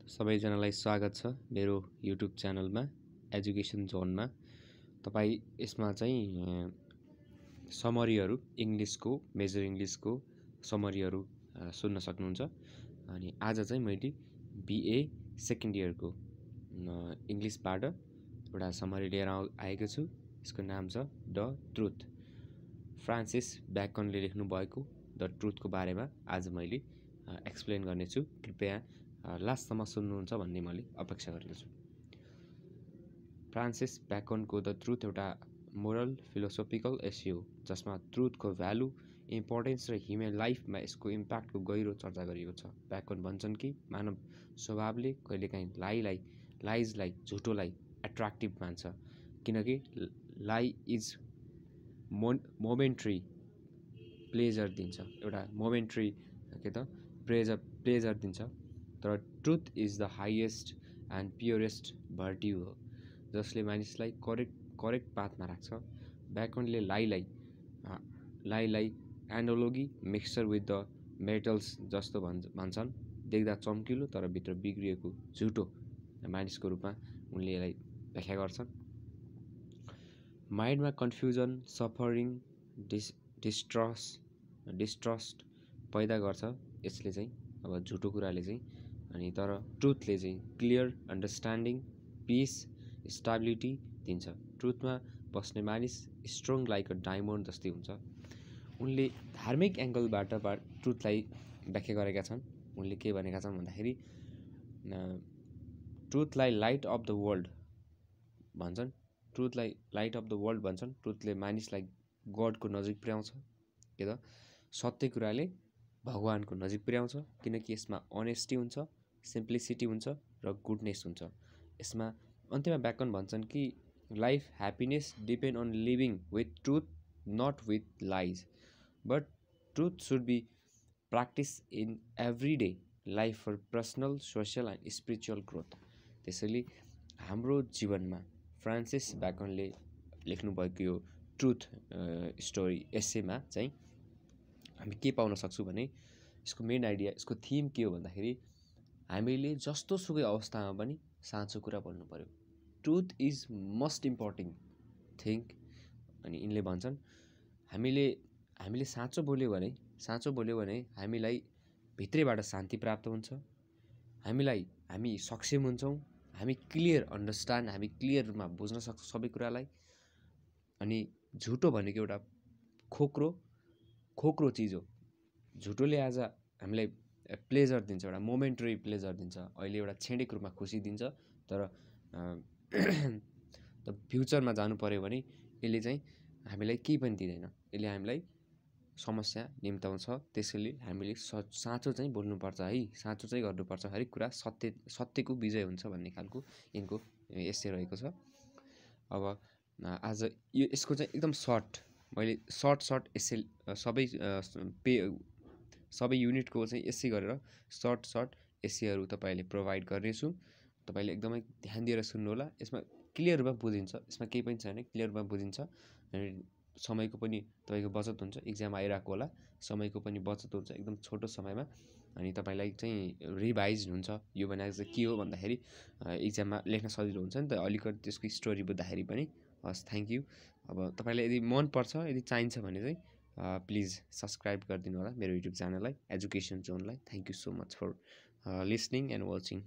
सबैजनालाई स्वागत छ मेरो युट्युब च्यानलमा एजुकेसन जोनमा। तपाईँ यसमा चाहिँ समरीहरू इङ्ग्लिसको मेजर इङ्ग्लिसको समरीहरू सुन्न सक्नुहुन्छ। अनि आज चाहिँ मैले बिए सेकेन्ड इयरको इङ्ग्लिसबाट एउटा समरी लिएर आएको छु। यसको नाम छ द ट्रुथ। फ्रान्सिस ब्याकनले लेख्नु भएको द ट्रुथको बारेमा आज मैले एक्सप्लेन गर्नेछु। कृपया लास्टसम्म सुन्नुहुन्छ भन्ने मैले अपेक्षा गर्दछु। फ्रान्सिस ब्याकनको द ट्रुथ एउटा मोरल फिलोसोफिकल एसे हो जसमा ट्रुथको भ्यालु, इम्पोर्टेन्स र ह्युमन लाइफमा यसको इम्प्याक्टको गहिरो चर्चा गरिएको छ। ब्याकन भन्छन् कि मानव स्वभावले कहिलेकाहीँ लाइजलाई झुटोलाई एट्र्याक्टिभ मान्छ, किनकि लाई इज मोमेन्ट्री प्लेजर दिन्छ, एउटा मोमेन्ट्री प्लेजर दिन्छ। तर truth is the highest and purest virtue हो जसले मानिसलाई करेक्ट पाथमा राख्छ। ब्याकनले लाइलाई analogy mixture with the metals जस्तो भन्छन्। देख्दा चम्किलो तर भित्र बिग्रिएको झुटो मानिसको रूपमा उनले यसलाई व्याख्या गर्छन्। माइन्डमा कन्फ्युजन, सफरिङ, डिस्ट्रस्ट पैदा गर्छ यसले चाहिँ, अब झुटो कुराले चाहिँ। अनि तर ट्रुथले चाहिँ क्लियर अन्डरस्ट्यान्डिङ, पिस, स्टेबिलिटी दिन्छ। ट्रुथमा बस्ने मानिस स्ट्रङ लाइक अ डायमन्ड जस्तै हुन्छ। उनले धार्मिक एङ्गलबाट ट्रुथलाई व्याख्या गरेका छन्। उनले के भनेका छन् भन्दाखेरि ट्रुथलाई लाइट अफ द वर्ल्ड भन्छन्। ट्रुथलाई लाइट अफ द वर्ल्ड भन्छन्। ट्रुथले मानिसलाई गडको नजिक पुर्याउँछ। के त सत्य कुराले भगवानको नजिक पुर्याउँछ, किनकि यसमा अनेस्टी हुन्छ, सिम्प्लिसिटी हुन्छ र गुडनेस हुन्छ। यसमा अन्त्यमा ब्याकन भन्छन् कि life happiness depend on living with truth, not with lies, but truth should be practice in every day life for personal, social and spiritual growth. त्यसैले हाम्रो जीवनमा फ्रान्सिस ब्याकनले लेख्नुभएको यो ट्रुथ स्टोरी एसेमा चाहिँ हामी के पाउन सक्छौँ भने यसको मेन आइडिया, यसको थिम के हो भन्दाखेरि हामीले जस्तो सुकै अवस्थामा पनि साँचो कुरा बोल्नु पर्यो। Truth is most important thing. अनि यिनले भन्छन् हामीले साँचो बोल्यो भने हामीलाई भित्रैबाट शान्ति प्राप्त हुन्छ, हामी सक्षम हुन्छौँ, हामी क्लियर रूपमा बुझ्न सक्छौँ सबै कुरालाई। अनि झुटो भनेको एउटा खोक्रो चिज हो। झुटोले आज हामीलाई प्लेजर दिन्छ, एउटा मोमेन्टरी प्लेजर दिन्छ, अहिले एउटा क्षणिक रूपमा खुसी दिन्छ। तर फ्युचरमा जानु पर्यो भने यसले चाहिँ हामीलाई केही पनि दिँदैन, यसले हामीलाई समस्या निम्ताउँछ। त्यसैले हामीले साँचो चाहिँ बोल्नुपर्छ है, साँचो चाहिँ गर्नुपर्छ। हरेक कुरा सत्यको विजय हुन्छ भन्ने खालको यिनको एसे रहेको छ। अब आज यसको चाहिँ एकदम मैले सर्ट एसे सबै युनिटको चाहिँ एसे गरेर सर्ट एसेहरू तपाईँले प्रोभाइड गर्नेछु। तपाईँले एकदमै ध्यान दिएर सुन्नुहोला। यसमा क्लियर रूपमा बुझिन्छ, यसमा केही पनि छैन, क्लियर रूपमा बुझिन्छ। अनि समयको पनि तपाईँको बचत हुन्छ। इक्जाम आइरहेको होला, समयको पनि बचत हुन्छ एकदम छोटो समयमा। अनि तपाईँलाई चाहिँ रिभाइज हुन्छ। यो भनेको चाहिँ के हो भन्दाखेरि इक्जाममा लेख्न सजिलो हुन्छ नि त, अलिकति त्यसको स्टोरी बुझ्दाखेरि पनि। हस्, थ्याङ्क यू। अब तपाईँलाई यदि मनपर्छ, यदि चाहिन्छ भने चाहिँ प्लिज सब्सक्राइब गरिदिनु होला मेरो युट्युब च्यानललाई, एजुकेसन जोनलाई। Thank you so much for listening and watching.